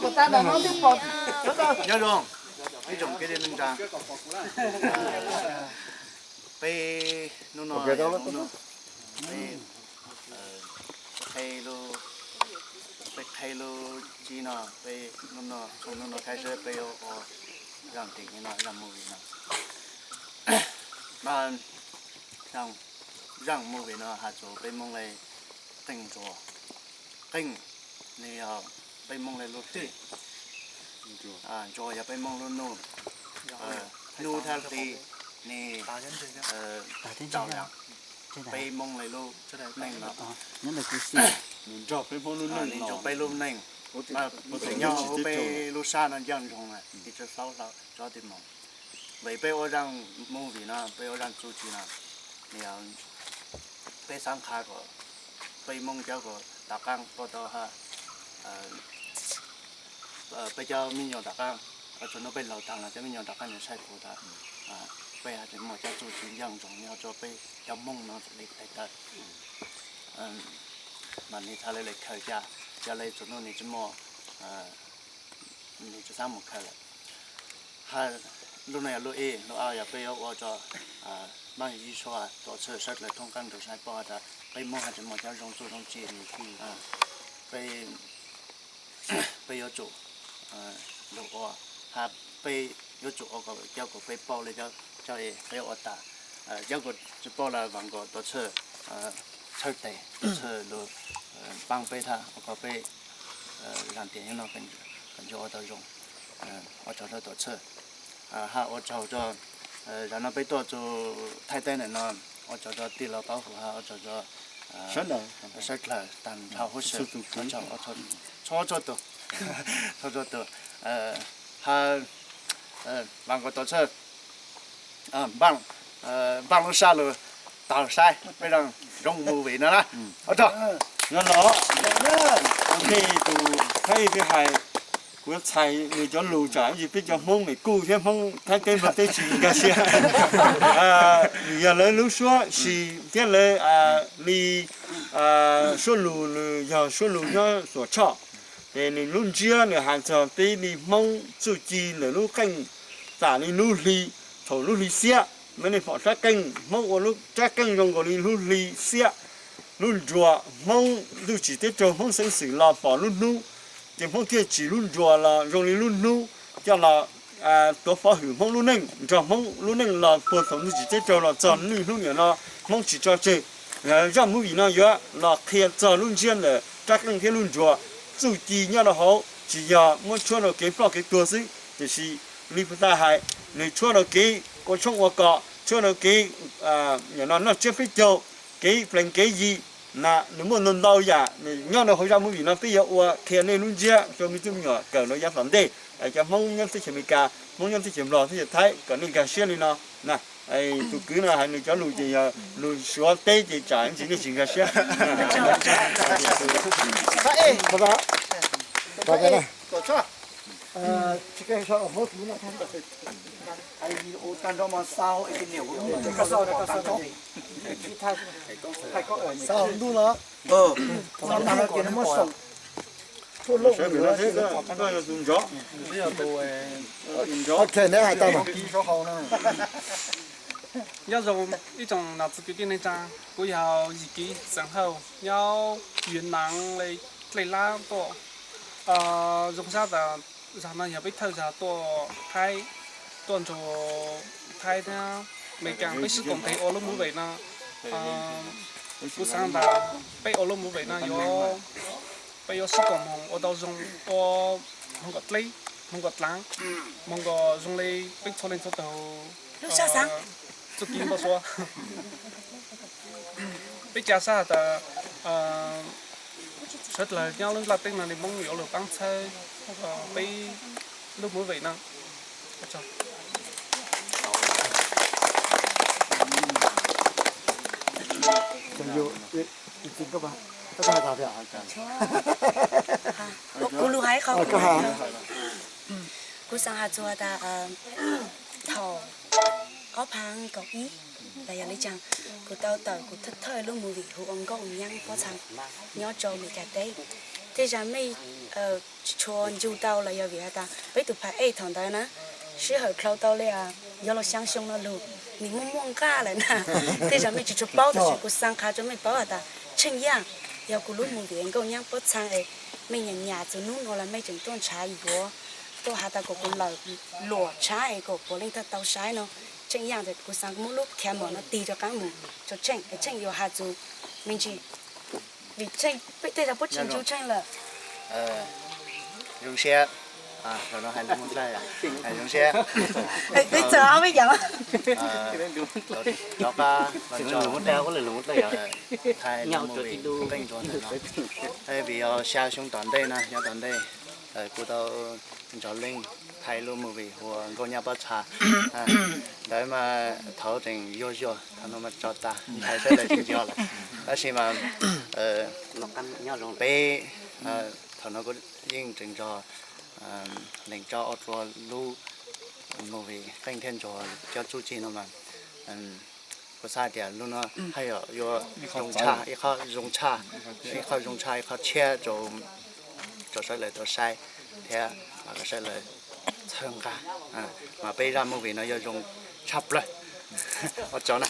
kuv tab tom no twb pom. Nyob zoo ib tsoom kwv tij neej tsa, peb hnub no, peb, peb qhib lub tsib no, peb hnub no, hnub no kav tsij peb yuav ua zaj teev no, zaj movie no. Mas zaj movie no has txog peb Hmoob li qeej ntsuag. Qeej nws yog peb Hmoob li lub hli, ntsuag yog peb Hmoob lub nuj, nuj thiab hli nws tau yam. peb Hmoob li lub neej no, nws nrog peb lub neej, nyob hauv peb lub sab no ncaaj nroog na, ib tsob xaub hlau tsob tij moog. Vim peb ua zaaj movie no, peb ua zaaj txuj ci no, peb xaav qha kom peb Hmoob cov uas tom qaab puab tau ha, peb cov me nyuam tom qaab, txug nub peb laug taag los cov me nyuam tom qaab nws saib puv tas, peb has tas muaj cov txuj ci ncaaj nroog nyob rua peb cov Hmoob no txawm le thaij tawm. Mas nws txhad le le khaws ca, ca le txug nub nws tsi muaj, nws tsi xaav moog khaws lawm. Ha, lub no yog lub ib, lub ob yog peb yuav ua rua Vaaj Yij Sua tuam txhawj sawv dlawg thoob qaab nroog saib puab has tas peb Hmoob has tsi muaj cov zoo txuj zoo ci, peb, peb yuav tsum lug ua, ha, peb yuav tsum ua kom cov kuas peb paub le cov, cov peb ua tas, cov kuas tsi paub los vaam nkaus tuam txhawj, txhawj tes, tuam txhawj lug paab peb thab ua kom peb zaaj tias nyob no kom nco ua tau zoo. Ua tsaug rua tuam txhawj. Ha, ua tsaug rua, zaum no peb tuaj txug Thaib teb ntawm no, ua tsaug rua tij laug Paub Hum, ha, ua tsaug rua sawv dlawg taag nrho huv si, txhua txhua tug, txhua txhua tug, ha, vaam nkaus tuam txhawj, npaaj, npaaj lub sab lug taag saib peb zaaj zoo movie no na. Ua tsaug. Nyob no, tus Thaib twb hais, kuv yuav txhais nws cov lus tsam ib ntsis peb cov Hmoob Mem Kuj thiab Hmoob Thaib teb Nplog teb tsi nkag siab. Nws yog lawv lub suab sis thiab lawv li suab lus, nws yog suab lus nyob Tuam Tshoj. Ces nws lub ntsiab nws has txog peb li Hmoob txuj ci ntawm lub qeej, tam li lub hli, thaum lub hli xiab, mej nej pom rab qeej, Hmoob ua lub rab qeej zoo nkaus li lub hli xiab. Lub nruas, Hmoob ntuj tsim teb raug Hmoob xeeb xwm los pom lub hnub, ces Hmoob thiaj tsim lub nruas los zoo li lub hnub coj los tuav fov hwm Hmoob lub neej, nrog Hmoob lub neej los puag thaum ntuj tsim teb raug los txog niaj hnub nim no Hmoob tsis tso tseg. Zaj movie no yuav los qhia txog lub ntsiab ntawm rab qeej thiab lub nruas, txuj ci nyob rau hauv tsis yog muab tshuab rau kev ploj kev tuag xwb, tiam sis li puag ta hais, nws tshuab rau kev ua tshoob ua kos, tshuab rau kev noj tsiab peb caug, kev plees kev yi, na nws muaj ntau ntau yam nyob rau hauv zaj movie no peb yuav ua qhia nej lub ntsiab rau me tub me nyuam kawm rau yav tom ntej. Cov Hmoob nyob teb chaws Amelikas, Hmoob nyob teb chaws Nplog, teb chaws Thaib kom nej nkag siab li no. Tus kwv no hais nws cov lus ces yog lus Suav teb ces tsam ntsis nej tsis nkag siab. Nyob zoo ib tsoom nam txiv kwv tij neej tsaa, kuv yog Yim Kiv xeem Hawj nyob Vietnam le dlej lab tuaj. Zoo sab tas zag no yog peb thawj zag tuaj Thaib, tuaj nrug Thaib thiab Amelikas peb sib koom tes ua lub movie no. Kuv xaav tas peb ua lub movie no yuav, peb yuav sib koom moog ua tau zoo, ua moog kom dleb, moog kom dlaav, moog kom zoo le peb txhua leej txhua tug txuj kev npau suav. Peb ca sab tas sawv dlawg nyob lub nplaj teb no li Hmoob yuav lug paab txhawb peb lub movie no. Kuv lug hais qhov kuv, kuv xaav has txug tas thaum ob phav kaum ib los yog li cas, kuv tau tawm kuv thawj thawj lub movie hu ua Nkauj Nyaab Pob Txhaa nyob rau Amelikas teb. Tej zag mej tsis tshua ncu tau los yog vim has tas peb tus phab ej thaum ntawd na sij hawm dlhau tau li yog los xyaa xyoo no lug, nwg muaj muaj nqaj lawm na. Tej zag mej tsis tshua paub tab sis kuv xaav qha rua mej paub has tas Tsheej Yaaj yog kuv lub movie Nkauj Nyaab Pob Txhaa es mej nyam nyam txug nub nua los mej tseem tuaj nrhav yuav, tuaj has tas kom kuv lawm luam tshab es kom puav leej tau saib no. Tsheej Yaaj tas kuv xaav muab lub camera no tig rov qaab mus rua Tsheej es Tsheej yuav has txug me ntsis, vim Tsheej peb tej zag puab tsis ncu Tsheej lawm. Zoo siab Zaum no hais lus Hmoob Dawb, hais zoo siab rov qab los thaij movie Qeej Ntsuag ntawm no. Vim yog xya xyoo tom ntej no, xyoo tom ntej kuv tau nrog Leej thaij lub movie hu ua Nkauj Nyab Pob Txha. Ntawd mas thaum tseem yuag yuag, thaum no mas tso tas, ntshai sawv daws tsis nco lawm. Tab sis mas peb thaum no kuv yeej tseem nrog Leej tso ua rua lub movie Qeej thiab Ntsuag cov txuj ci no mas kuv xav tias lub no haj yam yuav zoo tshaj, ib qho zoo tshaj, ib qho zoo tshaj, ib qho tshiab rau sawv daws tau saib thiab kom sawv daws txhawb nqa mas peb zaj movie no yuav zoo tshaj plaws. Ua tsaug na.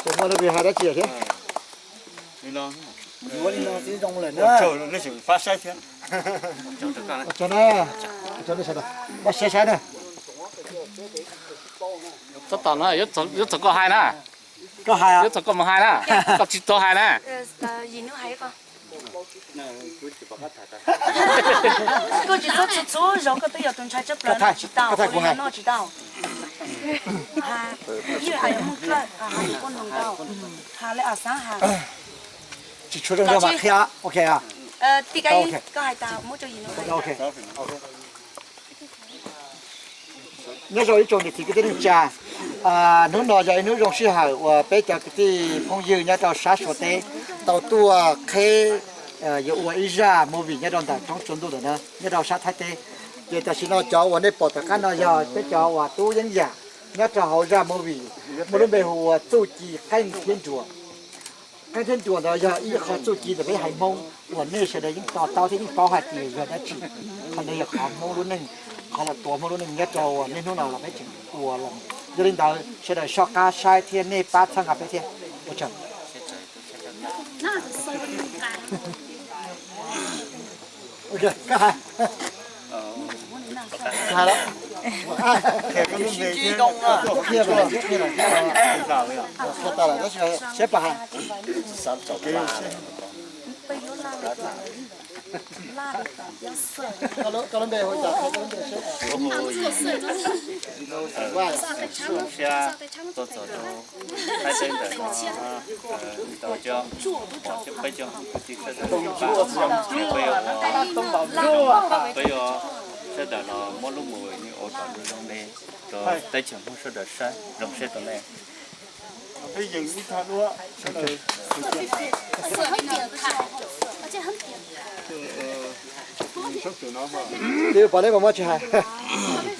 Tsis muaj leej twg hais dab tsi thiab. Ua tsaug na, ua tsaug nej sawv daws, ua siab saib na. Tab tom no yuav txog koj hais na. Koj hais, yuav txog koj mus hais na. Koj tsis tau hais na. Koj tsis txhob txhua txhua zaus koj twb yog tus ntshai tshaj plaws, tsis tau, koj hais, noj tsis tau. Hais, hais muaj kawg, hais kuj nug tau, hais li a xav hais. Tsis tshua zoo mas qhia, ok. Tij Kab, koj hais tas muab rau yim no. Nyob zoo ib tsoom niam txiv kwv tij neej tsa, hnub no yog ib hnub zoo sij hawm uas peb cov kwv tij phooj ywg nyob rau sab Suav teb tau tuaj qheb yuav ua ib zaj movie nyob rau ntawm roob tsua ntuj ntawm no nyob rau sab Thaib teb. Ces tam sim no cov uas nej pom tom qab no yog peb cov uas tub Yeeb Yam nyob rau hauv zaj movie muaj lub npe hu ua Txuj Ci Qeej thiab Nruas. Qeej thiab Nruas ntawd yog ib qho txuj ci ntawm peb haiv Hmoob uas nej sawv daws yeej to taub thiab yeej paub hais tias yog dab tsi. Qhov ntawd yog qhov Hmoob lub neej, qhov los tuav Hmoob lub neej nyob rau uas niaj hnub no los peb tseem ua los. Yog li ntawd sawv daws soj qab saib thiab nej pab txhawb nqa peb thiab. Ua tsaug. Siab tuaj txog rau Thaib teb ntawm no, tau cov peb cov kwv tij sawv daws, peb yuav sawv daws los muab lub movie no ua kom zoo li rau teb chaws Hmoob sawv daws saib zoo siab rau nej. Twb pom nej mas muab tsis hais,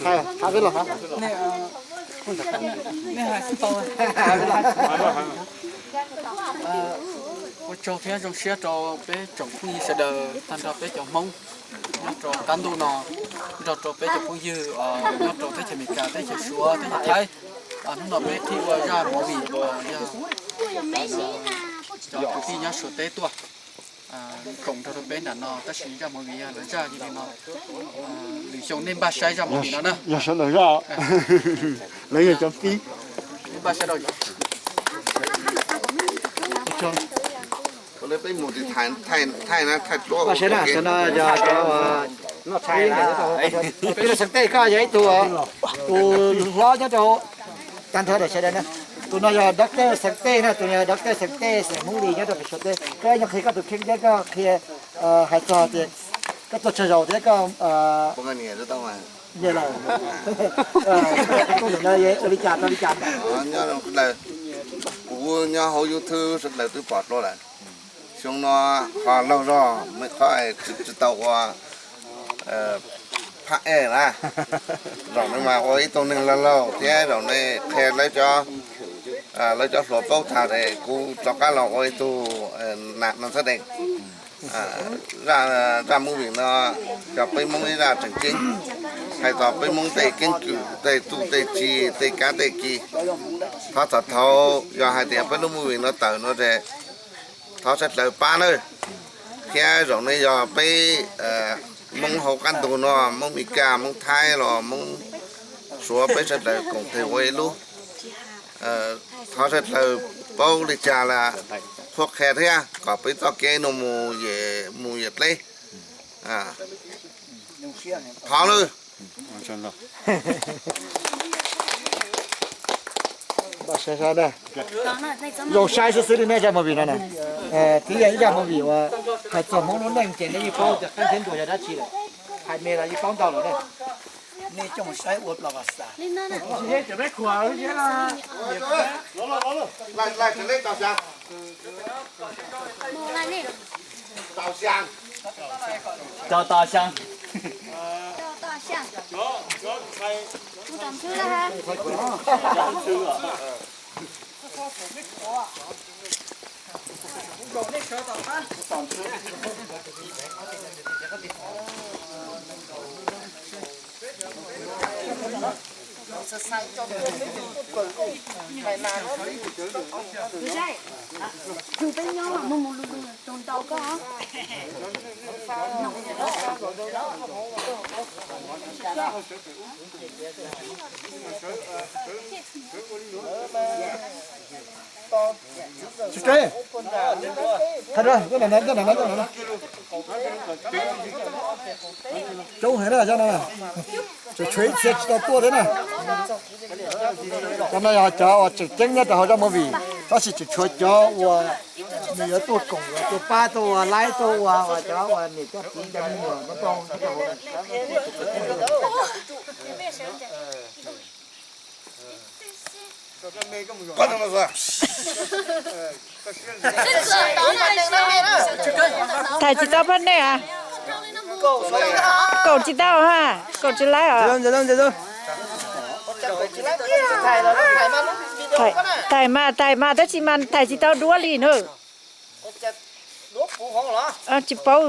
hais peb los. Ua tsaug thiab zoo siab rau peb tsoom phooj ywg sawv daws tag nrho peb cov Hmoob nyob rau qab ntuj no, nrog rau peb cov phooj ywg nyob rau teb chaws Amelikas, teb chaws Suav, teb chaws Thaib. Hnub no peb thiaj ua zaj movie uas yog cov kwv tij nyob Suav teb tuaj koom nrog rau peb nram no, tab sis zaj movie yog lawv zaj, yog li no lwm xyoo nej npaj saib zaj movie no na. Yog sawv daws zaj, lawv yog cov fib. Npaj saib rau Peb mus thaij na, thaij duab. Peb los xeev tej koj yog ib tug, tus hlob nyob rau tag nrho daim sawv daws na. Tus no yog doctor xeev tej na, tus no yog doctor xeev tej xeem Hmoob Lis nyob rau pem Suav teb. Koj nyob qhia koj tus kheej thiab koj qhia hais txog tias koj tuaj tsawg zaus thiab koj nyiam lawm. Ua li cas tau li cas? Kuv nyob hauv YouTube sawv daws twb pom dua lawm. Xyoo no ho laug zog me qhov tsis tau ua phab ej na. Zaum no mas ua ib tug neeg laug laug thiab zaum no qhia lawv cov hluas paub tag es kuv rov qab los ua ib tug nam no xab dees. Zaj movie no yog peb Hmoob ib zaj tseem ceeb, hais txog peb Hmoob tej keeb kwm, tej txuj tej ci, tej kab tej ki. Thov txog thaum yog hais tias peb lub movie no tawm no ces thov sawv daws pab nawb. Thiab zaum no yog peb Hmoob hauv qab ntuj no, Hmoob Mes Kas, Hmoob Thaib los Hmoob Suav, peb sawv daws koom tes ua ib lub. Thov sawv daws paub li cas los Qhuab qhia thiab kom peb txoj kev no mus, mus yam deb. Thov lawm. Zoo saib xwb xwb li nej zaj movie no na. Twb yog ib zaj movie uas hais txog Hmoob lub neej ces nej yeej paub tias qeej thiab nruas yog dab tsi lawm. Hais me los yeej paub ntau lawm ne. Nej coj mus saib ua plas vas xas. Rau tom xyaa. Coob heev na, cov no tseem tshuav ib txhia tsis tau tuaj thiab na. Cov no yog cov uas tseem ceeb nyob rau hauv zaj movie, tab sis tseem tshuav cov uas nws yuav tuaj koom, yuav tuaj pab, tuaj ua laib, tuaj ua uas cov uas niam cov txiv cov me nyuam no tau. Thaij tsis tau phab nej a. Kaum tsis tau ha, kaum tsis laib os. Thaij mas, thaij mas, tab sis mas thaij tsis tau duab li na. Tsis paub.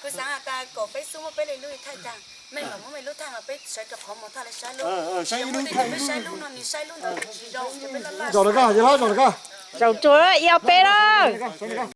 Kuv xav has tas kom peb xub muab peb li lub thaij tag, mej mam muab mej lub thaij, peb sawv rau qhov mus thaij li saib lub, peb saib lub no nws saib lub ntawd tsis zoo, peb laj laj. Zaum rau koj, zaum rau koj. Zaum rau ib ob peb lawm.